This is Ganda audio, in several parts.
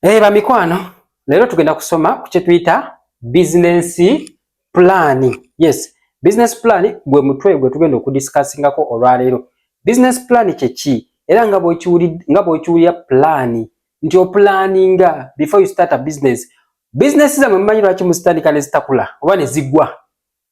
Hey, bamikwano, leero tugenda kusoma ku kye tuyita business plan. Yes, business plan gwe mutwe gwe tugenda okudiscussingako olwaleero. Business plan kye ki? Era nga bw'okiwulira plan nti oplanninga before you start a business. Business zammwe mumanyi lwaki muzitandika ne zitakula oba ne ziggwa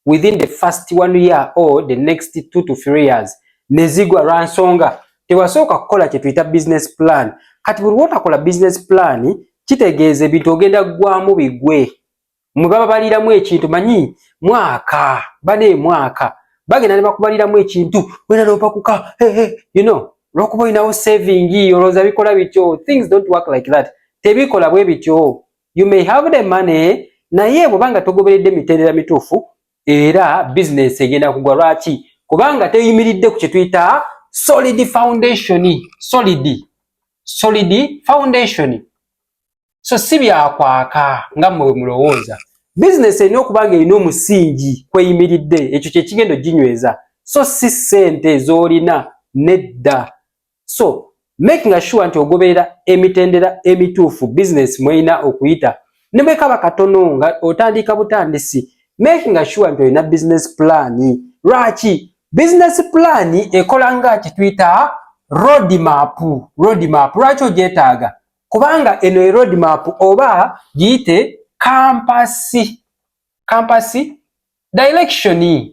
within the first one year or the next 2 to 3 years ne zigwa? Lwa nsonga tewasooka kukola kye tuyita business plan. Kati buli lwotakola business plan, kitegeeza ebintu ogenda ggwamu bigwe. Mwe baba baliramu ekintu, manyi mwaka bane mwaka bagenda ne bakubaliramu ekintu, wena nopakuka, hey, hey, lwokuba olinawo saving, olowooza bikola bityo. Things don't work like that, tebikola bwe bityo. You may have the money, naye bwobanga togoberedde mitendera mituufu, era business egenda kugwa. Lwaki? Kubanga teyimiridde ku kye tuyita solid foundation, solid foundation. So si byakwaka nga mmwe bwe mulowooza. Bizinesi erina okuba nga erina omusingi kweyimiridde, ekyo kye kigenda oginyweza, so si ssente z'olina, nedda. So making sure nti ogoberera emitendera emituufu bizinesi mwerina okuyita, ne bwe kaba katono nga otandika butandisi, making sure nti olina business plan. Lwaki? Business plan ekola nga kye tuyita road map. Road map lwaki ogyetaaga? Kubanga eno e road map, oba giyite compass direction,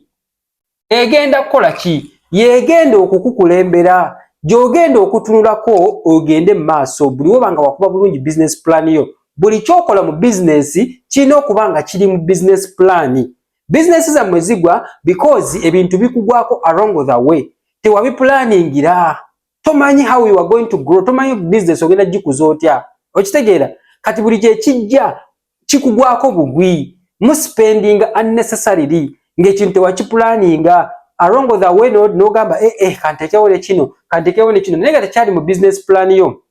egenda kukola ki? Yegenda okukukulembera gy'ogenda okutunulako ogende mu maaso. Buli woba nga wakuba bulungi business plan yo, buli kyokola mu bizinesi kirina okuba nga kiri mu business plan. Bizinesi zammwe zigwa because ebintu bikugwako along the way, tewabiplanningira, tomanyi how you are going to grow, tomanyi business ogenda gikuza otya. Okitegeera? Kati buli kyekijja kikugwako bugwi, muspending unnecessarily ng'ekintu tewakiplanninga. Along the way n'ogamba, eh, eh, kantekewo ne kino, kantekewo ne kino, naye nga tekyali mu business plan yo.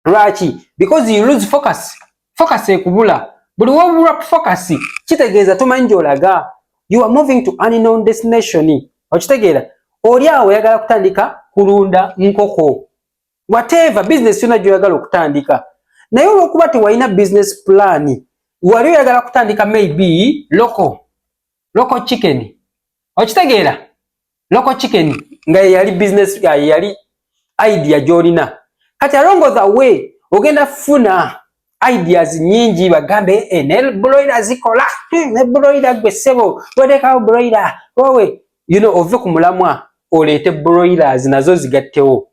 Lwaki? Because you lose focus, focus ekubula. Buli wobulwa focus, kitegeeza tomanyi gy'olaga, you are moving to unknown destination. Okitegeera? Oli awo oyagala kutandika kulunda nkoko, whatever business yonna gy'oyagala okutandika, naye olwokuba tewalina business plan, wali oyagala kutandika maybe local chicken. Okitegeera? Local chicken nga yeyali business, yali idea gy'olina. Kati along the way ogenda funa ideas nyingi, bagambe, e, ne broiler zikola, ne broiler, gwe ssebo weteekawo broiler wowe, ove ku mulamwa oleete broilers nazo zigattewo,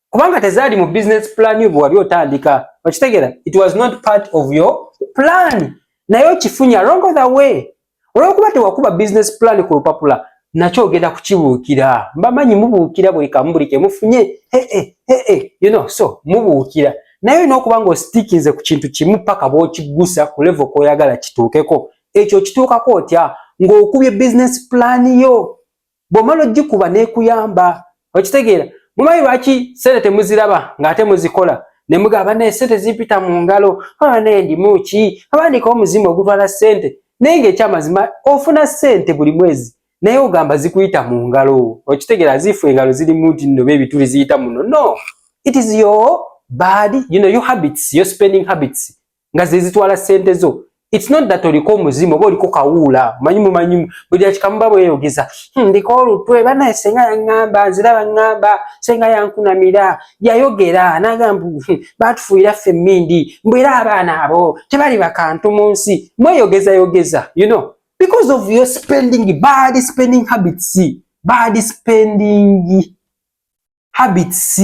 kubanga tezaali mu business plan yo bwe wali otandika. Okitegeera? It was not part of your plan, naye okifunye along the way. Olwokuba tewakuba business plan ku lupapula, nakyo ogenda kukibuukira. Mbamanyi mubuukira buli kamu, buli kemufunye, hey, hey, hey, so mubuukira, naye olina okuba nga ostickinze ku kintu kimu paka bw'okiggusa ku level k'oyagala kituukeko. Ekyo kituukako otya? Ng'okubye business plan yo. Bw'omala ogikuba n'ekuyamba. Okitegeera? Mumanyi lwaki sente temuziraba ng'ate muzikola, ne mugamba, "Naye sente zimpita mu ngalo, naye ndimu ki, abandika omuzimu ogutwala sente?" Naye ng'ekyamazima ofuna sente buli mwezi, naye ogamba zikuyita mu ngalo. Okitegeera? Zifu engalo zirimu nti nno ebituli ziyita muno. No, it is your bad, your habits, your spending habits nga ze zitwala sente zo. It's not that oliko omuzimu oba oliko kawuula. Manyi mumanyi buli dakika muba bweyogeza, ndiko olutwe banaye, senga yaŋŋamba, nzira baŋŋamba senga yankunamira, yayogera nagamba, batufuuyira ffe emmindi, mbwera abaana abo tebali bakantu mu nsi." Mweyogezayogeza, because of your spending, bad spending habits, bad spending habits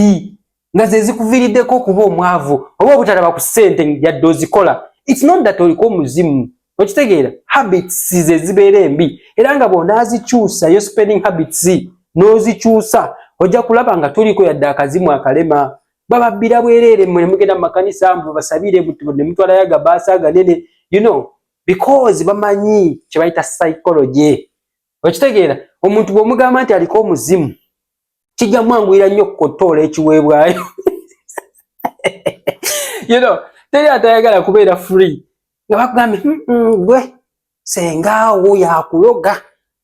nga ze zikuviiriddeko okuba omwavu oba obutalaba ku ssente yadde ozikola. It's not that oliko omuzimu. Okitegeera? Habits ze zibeera embi, era nga bw'onaazikyusa, yo spending habits n'ozikyusa, ojja kulaba nga toliko yadde akazimu akalema. Bababbira bwereere. Mmwe ne mugenda mu makanisa mbu basabire, ne mutwalayo agabaasa aganene, because bamanyi kye bayita psychology. Okitegeera? Omuntu bw'omugamba nti aliko omuzimu, kijja mwanguyira nnyo okukotoola ekiweebwayo. Teri atayagala kubeera free nga bakugambye, gwe sengaawo yakuloga,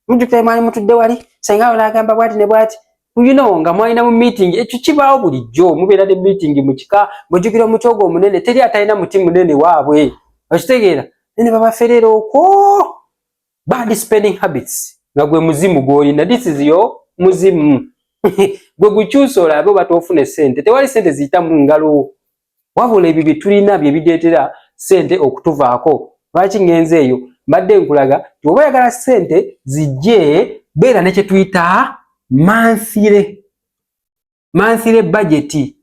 mujjukira mwali mutudde wali, sengaawo n'agamba bwati ne bwati." Nga mwalina mu meeting, ekyo kibaawo bulijjo. Mubeera ne meeting mu kika, mujjukira omuti ogwo omunene, teri atalina muti munene waabwe, okitegeera? Ne babaferera okwo. Bad spending habits nga gwe muzimu gw'olina. This is your muzimu, gwe gukyusa olabe oba toofune sente. Tewali sente ziyita mu ngalo, wabula ebyo bye tulina bye bireetera sente okutuvaako. Lwaki ŋŋenze eyo? Mbadde nkulaga nti oba oyagala sente zijje, beera ne kye tuyita monthly budget,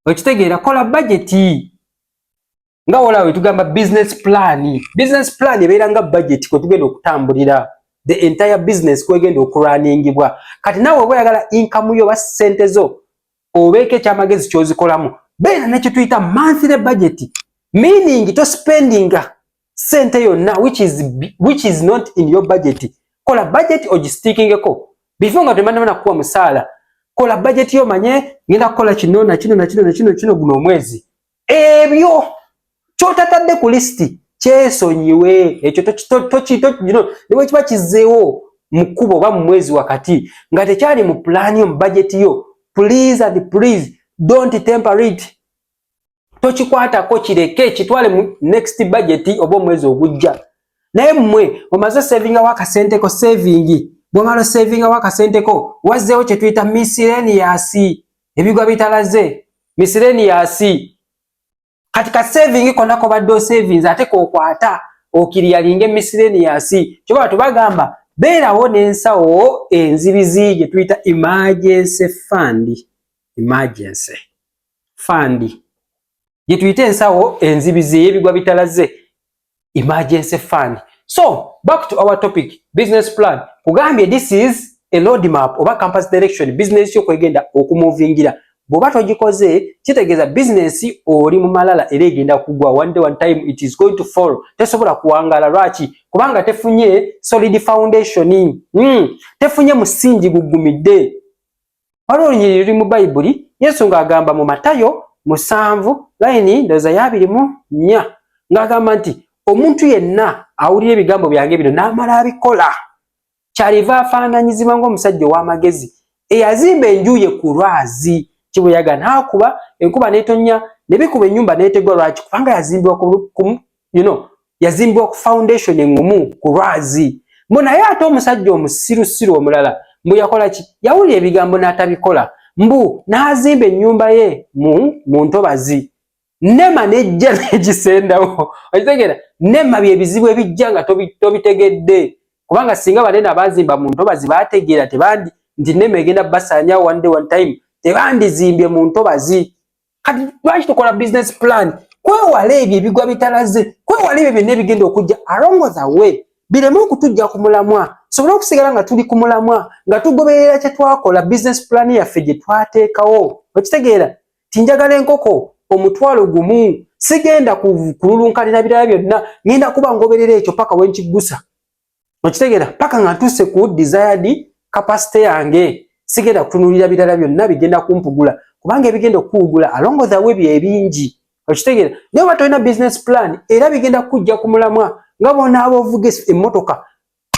okitegeera? Kola budget nga wala we tugamba business plan. Business plan ebeera nga budget kwe tugenda okutambulira the entire business, kwegenda okulwaningibwa. Kati naawe oba oyagala income yo oba sente zo obeeko ekyamagezi ky'ozikolamu, beera ne kye tuyita monthly budget, meaning tospendinga sente yonna which is not in your budget. Kola budget ogistikingeko before nga temannaba kukuwa musaala. Kola budget yo, manye ngenda kukola kino na kino na kino na kino kino guno omwezi. Ebyo kyotatadde ku lisiti kyesonyiwe ekyo, ne bwe kiba kizzeewo mu kkubo oba mu mwezi wakati nga tekyali mu pulaani yo, mu budget yo, please and please don't tamper it. Tokikwatako, kireke, kitwale mu next budget oba omwezi ogujja. Naye mmwe omaze savingawo akasenteko, saving bwomala osavingawo akasenteko, wazzeewo kye tuyita miscellaneous, ebigwa bitalaze, miscellaneous. Kati ka saving konna kobadde osavings ate kokwata okiryalinga miscellaneous. Kyoba tubagamba beerawo n'ensawo enzibizi gye tuyita emergency fund. Emergency fund gye tuyita ensawo enzibizi ey'ebigwa bitalaze, emergency fund. So back to our topic, business plan. Kugambye this is a road map oba compass direction business yo kwegenda okumuvingira. Bw'oba togikoze, kitegeeza business oli mu malala era egenda kugwa. One day, one time, it is going to fall. Tesobola kuwangaala. Lwaki? Kubanga tefunye solid foundation, tefunye musingi gugumidde. Waliwo olunyiriri luli mu Bayibuli, Yesu ng'agamba mu Matayo 7 layini ndowooza ya 24, ng'agamba nti omuntu yenna awulira ebigambo byange bino n'amala abikola, kyaliva afaananyizibwa ng'omusajja ow'amagezi eyazimba enju ye ku lwazi. Kibuyaga n'akuba, enkuba n'etonnya, ne bikuba ennyumba n'etegwa. Lwaki? Kubanga yazimbibwa ku, yazimbibwa ku foundation eŋŋumu, ku lwazi. Mbu naye ate omusajja omusirusiru omulala, mbu yakola ki? Yawulira ebigambo n'atabikola, mbu n'azimba ennyumba ye mu ntobazi, nema nejja n'egisendawo. Okitegeera? Nema bye bizibu ebijja nga tobitegedde, kubanga singa banene abazimba mu ntobazi baategeera tebandi nti nema egenda basaanyawo one day, one time, tebandizimbye mu ntobazi. Kati lwaki tukola business plan? Kwewala ebyo ebigwa bitalaze, kwewala ebyo byonna ebigenda okujja along the way bireme okutujja ku mulamwa, sobole okusigala nga tuli ku mulamwa, nga tugoberera kye twakola, business plan yaffe gye twateekawo. Okitegeera? Tinjagala enkoko 10,000, sigenda kululunkanira birala byonna, ngenda kuba ngoberera ekyo paka wenkiggusa. Okitegeera? Paka nga ntuuse ku desired capacity yange, sigenda kutunulira birala byonna bigenda kumpugula, kubanga ebigenda okukuwugula along the way byebingi. Okitegeera? Naye oba tolina business plan, era bigenda kujja ku mulamwa nga bonaaba ovuga emmotoka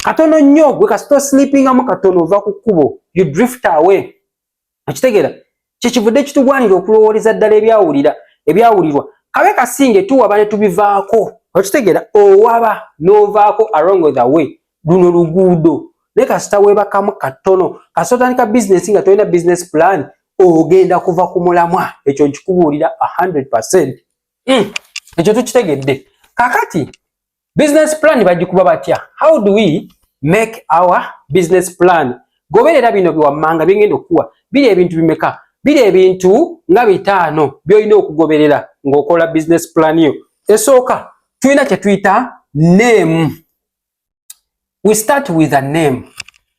katono nnyo, gwe kasita osleepingamu katono, ova ku kkubo, you drift away. Okitegeera? Kyekivudde kitugwanira okulowooleza ddala ebyawulira ebyawulirwa, kabe kasinge tuwaba ne tubivaako. Okitegeera? Owaba n'ovaako along the way. Luno luguudo, naye kasita weebakamu katono, kasita otandika bizinesi nga tolina business plan, ogenda kuva ku mulamwa. Ekyo nkikubuulira 100%. Ekyo tukitegedde. Kakati business plan bagikuba batya? How do we make our business plan? Goberera bino biwammanga byengenda okukuwa. Biri ebintu bimeka? Biri ebintu nga 5 byolina okugoberera ng'okola business plan yo. Esooka, tulina kye tuyita name. We start with a name.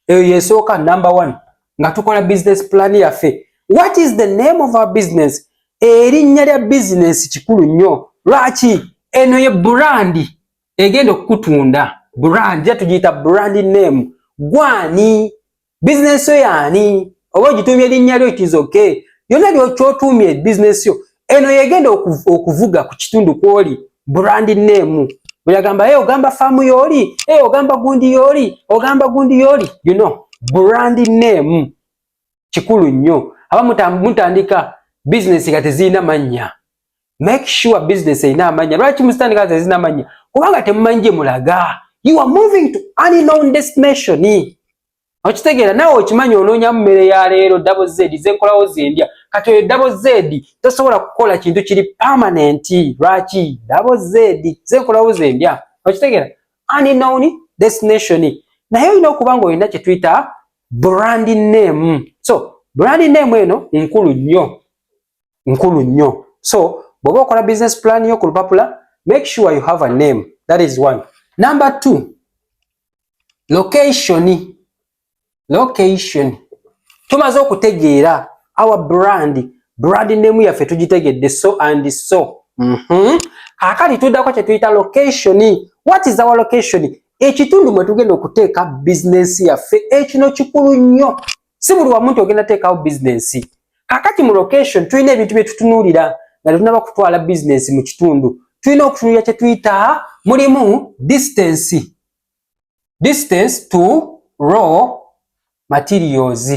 Eyo yesooka, number one, nga tukola business plan yaffe. What is the name of our business? Erinnya lya business kikulu nnyo. Lwaki? Eno ye brand egenda okukutunda. Brand ja tugiyita brand name. Gwani bizinesi yo yaani? Oba ogitumye erinnya lyo, it is okay. Yonna lyoky'otuumye bizinesi yo, eno yegenda okuvuga ku kitundu kwoli. Brand name, bweyagamba, "Hey, ogamba faamu yooli, hey, ogamba gundi yooli, ogamba gundi yooli." Brand name. Kikulu nnyo. Aba mutandika bizinesi nga tezirina mannya. Make sure business erina amannya. Lwaki muzitandika nga tezirina mannya? Kubanga temumanyi gye mulaga. You are moving to unknown destination. Okitegeera? Naawe okimanyi, onoonyamu mmere ya leero. Double Z zenkolawo zendya. Kati oyo Double Z tosobola kukola kintu kiri permanent. Lwaki? Double Z zenkolawo zendya. Okitegeera? Unknown destination. Naye olina okuba nga olina kye tuyita brand name. So brand name eno nkulu nnyo, nkulu nnyo. So bw'oba okola business plan yo ku lupapula, make sure you have a name. That is one. Number two, location. Location, tumaze okutegeera our brand, brand name yaffe tugitegedde, so and so. Kaakati tuddako kye tuyita location. What is our location? Ekitundu mwe tugenda okuteeka bizinensi yaffe. Ekino kikulu nnyo. Si buli wamu nti ogenda teekawo bizinensi. Kaakati mu location tulina ebintu bye tutunuulira nga tetunaba kutwala bizinensi mu kitundu. Tulina okutunuulira kye tuyita, mulimu distance, distance to raw materials.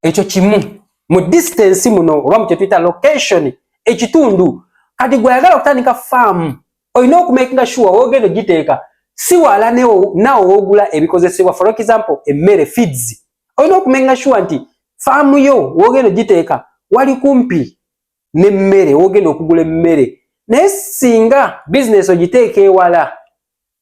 Ekyo kimu mu distance muno oba mu kye tuyita location, ekitundu. Kati gwe ayagala okutandika faamu, olina okumakinga sure wogenda ogiteeka si wala naawe woogula ebikozesebwa, for example emmere, feeds. Olina okumakinga sure nti faamu yo wogenda ogiteeka wali kumpi n'emmere, wogenda okugula emmere. Naye singa bizinesi ogiteeka ewala,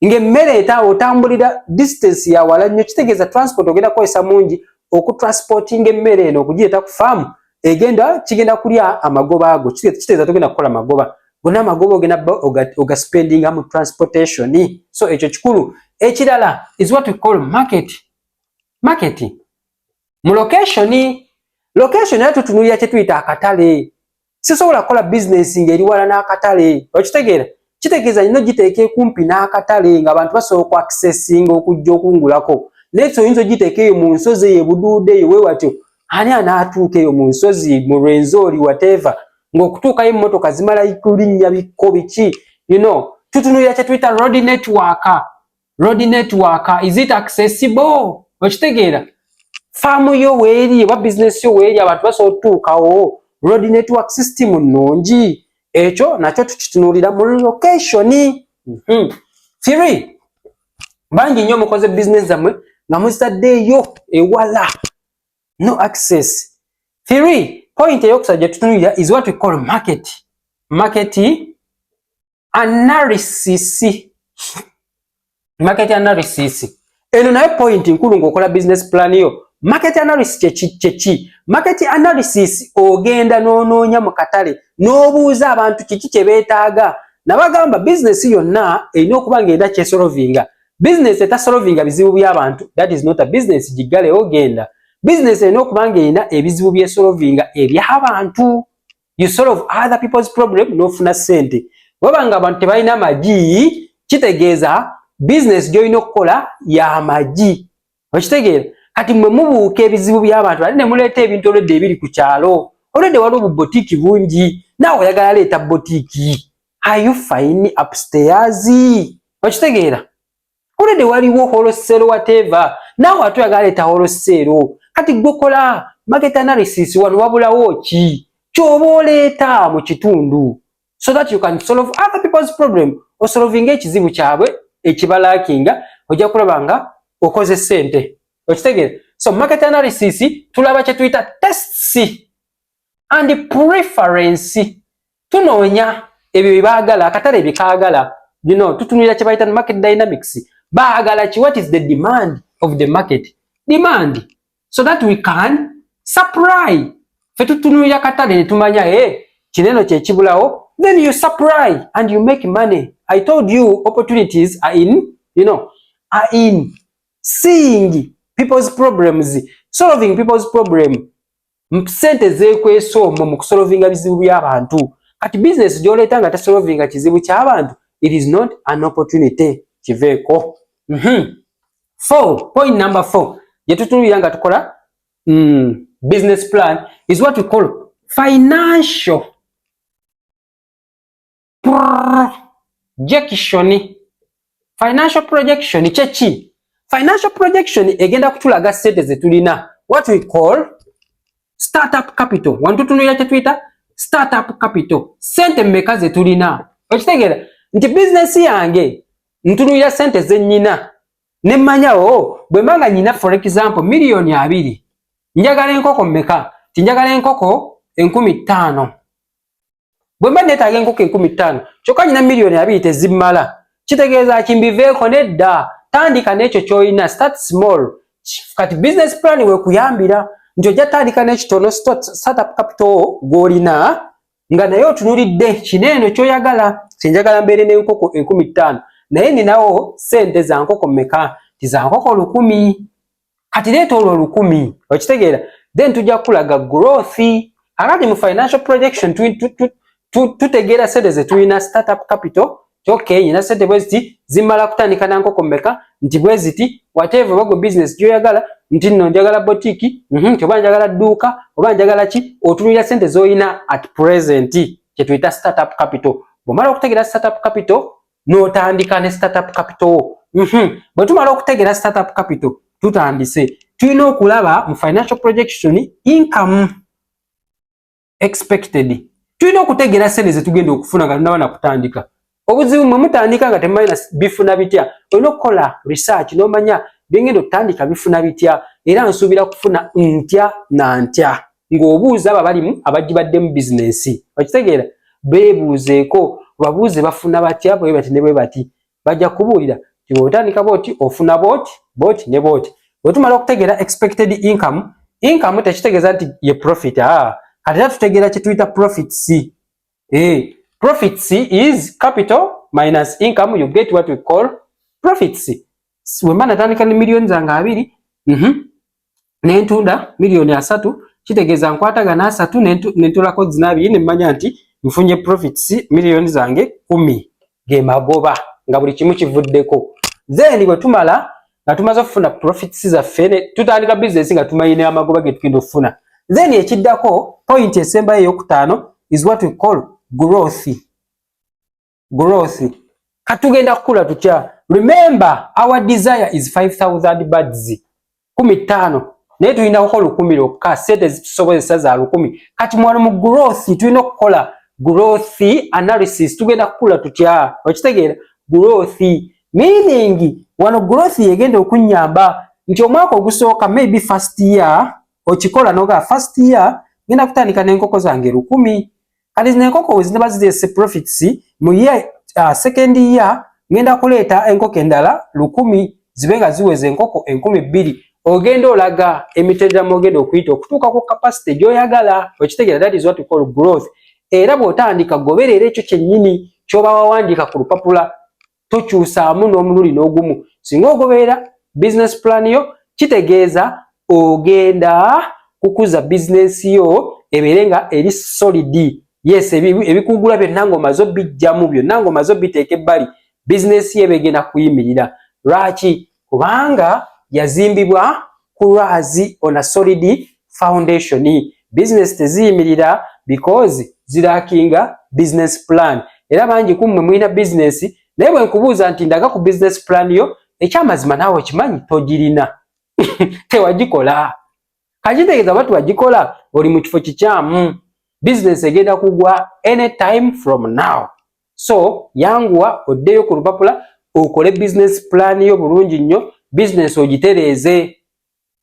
ng'emmere otambulira distance ya wala nnyo, kitegeeza transport ogenda kukozesa mungi okutransportinga emmere eno okugireeta ku faamu. Egenda kigenda kulya amagoba ago. Kitegeeza togenda kukola magoba gonna. Amagoba ogenda ogaspendinga mu transportation. So ekyo kikulu. Ekirala is what we call market. Market mu location. Location era tutunulira kye tuyita akatale. Sisobola kukola bizinesi ng'eri wala n'akatale. Okitegeera? Kitegeeza nina ogiteeka ekumpi n'akatale ng'abantu basobola okuaccessinga okujja okungulako. Naye oyinza ogiteeka eyo mu nsozi eyo ebuduude eyo weewatyo, ani anaatuuka eyo mu nsozi, mu Rwenzori, whatever, ng'okutuukayo emmotoka zimala kulinnya bikko biki? Tutunulira kye tuyita road network. Road network, is it accessible? Okitegeera? Faamu yo weeri oba bizinesi yo weeri, abantu basobola otutuukawo? Road network system nnungi? Ekyo nakyo tukitunuulira mu location. Three, bangi nnyo mukoze bizinesi zammwe nga muzitaddeeyo ewala, no access. Three point eyokusatu gye tutunuulira is what we call market, market analysis. Market analysis eno nayo point nkulu ng'okola business plan yo. Market analysis kyeki? Market analysis, ogenda n'onoonya mu katale n'obuuza abantu kiki kye beetaaga. Nabagamba business yonna erina okuba ng'erina kyesolovinga. Business etasolovinga bizibu by'abantu, that is not a business, giggalewo genda. Business erina okuba ng'erina ebizibu byesolovinga eby'abantu. You solve other people's problem n'ofuna ssente. Waba nga abantu tebalina magi, kitegeeza business gy'olina okukola y'amagi. Okitegeera? Kati mmwe mubuuka ebizibu by'abantu ate ne muleeta ebintu olwedde ebiri ku kyalo. Olwedde waliwo obubotiiki bungi, naawe oyagala leeta botiiki. Are you fine upstairs? Okitegeera? Olwedde waliwo wholesale, whatever, naawe ate oyagala leeta wholesale. Kati gwe kola market analysis, wano wabulawo ki ky'oba oleeta mu kitundu so that you can solve other people's problem. Osolovinga ekizibu kyabwe ekibalaakinga, ojja kulaba nga okoze ssente. Okitegeera? So market analysis, tulaba kye tuyita tastes and preference. Tunoonya ebyo bye baagala, akatale bye kaagala. Tutunulira kye bayita market dynamics. Baagala ki? What is the demand of the market? Demand, so that we can supply. Fe tutunulira katale ne tumanya, hey, kineno kyekibulawo, then you supply and you make money. I told you opportunities are in you know are in seeing people's problems, solving people's problem. Sente zeekwesa omwo mu kusolovinga bizibu by'abantu. Kati business gy'oleeta nga tesolovinga kizibu ky'abantu, it is not an opportunity, kiveeko. Four, point number 4 gye tutunulira nga tukola business plan is what we call financial projection. Financial projection kyeki? Financial projection egenda kutulaga sente ze tulina. What we call startup capital. Wano tutunuulira kye tuyita startup capital, sente mmeka ze tulina. Okitegeera nti bizinesi yange ntunuulira sente ze nnyina ne mmanyawo bwe mba nga nnyina, for example, 20 million, njagala enkoko mmeka? Ti njagala enkoko 5000. Bwe mba neetaaga enkoko 5000, kyokka nyina 20 million, tezimmala. Kitegeeza ki? Mbiveeko? Nedda, tandika n'ekyo ky'olina, start small. Kati business plan wekuyambira nti ojja tandika n'ekitono, startup capital gw'olina, nga naye otunulidde kino eno ky'oyagala. Sinjagala mbeere n'enkoko 5000, naye ninawo sente za nkoko mmeka? Ti za nkoko 1000. Kati leeta olwo 1000. Okitegeera? Then tujja kukulaga growth. Akati mu financial projection tutegeera sente ze tulina, startup capital. Okay, nyina sente bwe ziti, zimala kutandika na nkoko mmeka? Nti bwe ziti, whatever oba gwe business gy'oyagala, nti nno njagala boutique, nti oba njagala dduuka, oba njagala ki, otunulira sente z'olina at present, kye tuyita startup capital. Bw'omala okutegeera startup capital, n'otandika ne startup capital. Bwe tumala okutegeera startup capital, tutandise. Tulina okulaba mu financial projection income expected. Tulina okutegeera sente zetugenda okufuna nga tunaba nakutandika. Obuzibu mwe mutandika nga temumanyi bifuna bitya. Olina okukola research n'omanya byengenda okutandika bifuna bitya, era nsuubira kufuna ntya na ntya, ng'obuuza abo abalimu, abagibaddemu bizinensi. Okitegeera? Beebuuzeeko, babuuze bafuna batya bwe bati ne bwe bati. Bajja kubuulira ti bw'otandika bwoti ofuna bwoti, bwoti ne bwoti. Bwe tumala okutegeera expected income, income tekitegeeza nti ye profit. Ah, kati era tutegeera kye tuyita profits. Profits is capital minus income, you get what we call profits. Bwe mba natandika ne 20 million nentunda 30 million, kitegeeza nkwatagana 30 nentulako zina 20, ne mmanya nti nfunye profits 10 million zange, ge magoba nga buli kimu kivuddeko. Then bwe tumala nga tumaze okufuna profits zaffe, tutandika business nga tumanyi amagoba ge tugenda okufuna. Then ekiddako, point esembayo eyokutaano, is what we call growth. Growth, katugenda kukula tutya? Remember, our desire is 5000 birds, 15,000, naye tulina kukola 1000 lwokka. Sente zitusobozesa za 1000. Kati mwano mu growth tulina okukola growth analysis. Tugenda kukula tutya? Okitegeera? Growth meaning, wano growth yegenda okunyamba nti omwaka ogusooka, maybe first year, okikola noga first year ngenda kutandika n'enkoko zange 1000. Kati zino enkoko we zinaba zireese profits mu year, second year ngenda kuleeta enkoko endala 1000, zibe nga ziweza enkoko 2000. Ogenda olaga emitendera mwogenda okuyita okutuuka ku capacity gy'oyagala. Okitegeera? That is what we call growth. Era bw'otandika, goberera ekyo kyennyini ky'oba wawandiika ku lupapula, tokyusaamu n'omulundi n'ogumu. Singa ogoberera business plan yo, kitegeeza ogenda kukuza bizinensi yo ebeere nga eri solid. Yes, ebikugula byonna ng'omaze obijjamu, byonna ng'omaze obiteeka ebbali, bizinensi yo eba egenda kuyimirira. Lwaki? Kubanga yazimbibwa ku lwazi, on a solid foundation. Bizinesi teziyimirira because zilackinga business plan. Era bangi ku mmwe mulina bizinesi, naye bwe nkubuuza nti ndaga ku business plan yo, ekyamazima naawe okimanyi togirina, tewagikola. Kakitegeeza oba tewagikola, oli mu kifo kikyamu. Bizinesi egenda kugwa anytime from now. So yanguwa oddeyo ku lupapula okole business plan yo bulungi nnyo, bizinesi ogitereeze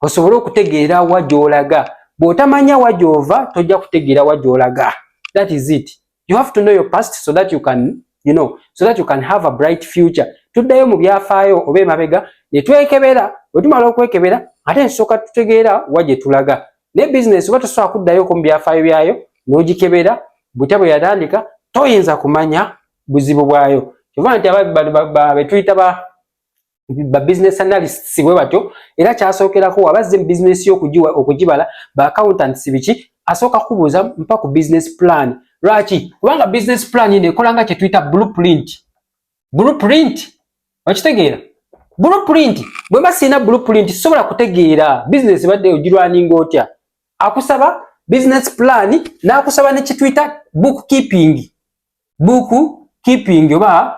osobole okutegeera wa gy'olaga. Bw'otamanya wa gy'ova, tojja kutegeera wa gy'olaga. That is it. You have to know your past so that you can have a bright future. Tuddayo mu byafaayo oba emabega ne twekebera. Bwe tumala okwekebera, ate nsooka tutegeera wa gye tulaga. Naye bizinesi oba tosobola kuddayoko mu byafaayo byayo n'ogikebera butya bwe yatandika, toyinza kumanya buzibu bwayo. Kyova nti betuyita ba business analysts bwe batyo, era kyasookerako wabazze mu bizinesi okugibala, ba accountants biki, asooka kubuuza mpa ku business plan. Lwaki? Kubanga business plan eno ekola nga kye tuyita blueprint. Blueprint, okitegeera? Blueprint, bwe mba sirina blueprint, sobola kutegeera business badde ogirunninga otya. Akusaba business plan, n'akusaba ne kye tuyita book keeping, book keeping oba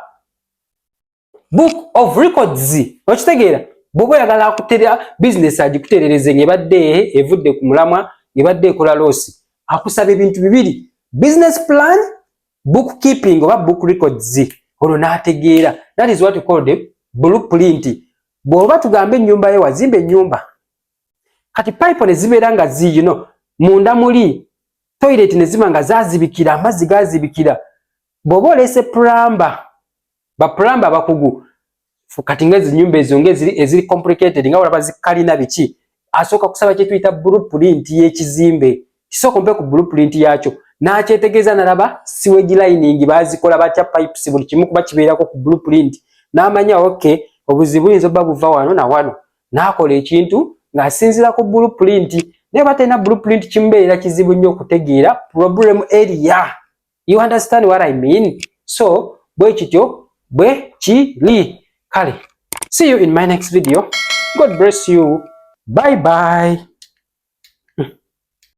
book of records. Okitegeera? Bw'oba oyagala akutera bizinesi agikuterereze ng'ebadde evudde ku mulamwa, ng'ebadde ekola loss, akusaba ebintu bibiri: business plan, bookkeeping oba book records, olwo n'ategeera. That is what we call the blueprint. Bw'oba tugambe ennyumba ye, wazimba ennyumba, kati pipe ne zibeera nga ziyino munda muli toilet ne ziba nga zazibikira, amazzi gazibikira. Bw'oba oleese plumber, ba plumber abakugu, kati nga ezinyumba ezo nga eziri complicated, nga olaba zikalina biki, asooka kusaba kye tuyita blueprint y'ekizimbe. Kisooka ompe ku blueprint yakyo, n'akyetegeeza, nalaba sewage lining bazikola batya, pipes, buli kimu kuba kibeerako ku blueprint, n'amanya, okay, obuzibu buyinza obba buva wano na wano, n'akola ekintu ng'asinziira ku blueprint. Naye oba talina blueprint, kimubeerera kizibu nnyo okutegeera problem area. You understand what I mean? So bwe kityo bwe kiri. Kale, see you in my next video. God bless you. Bye bye.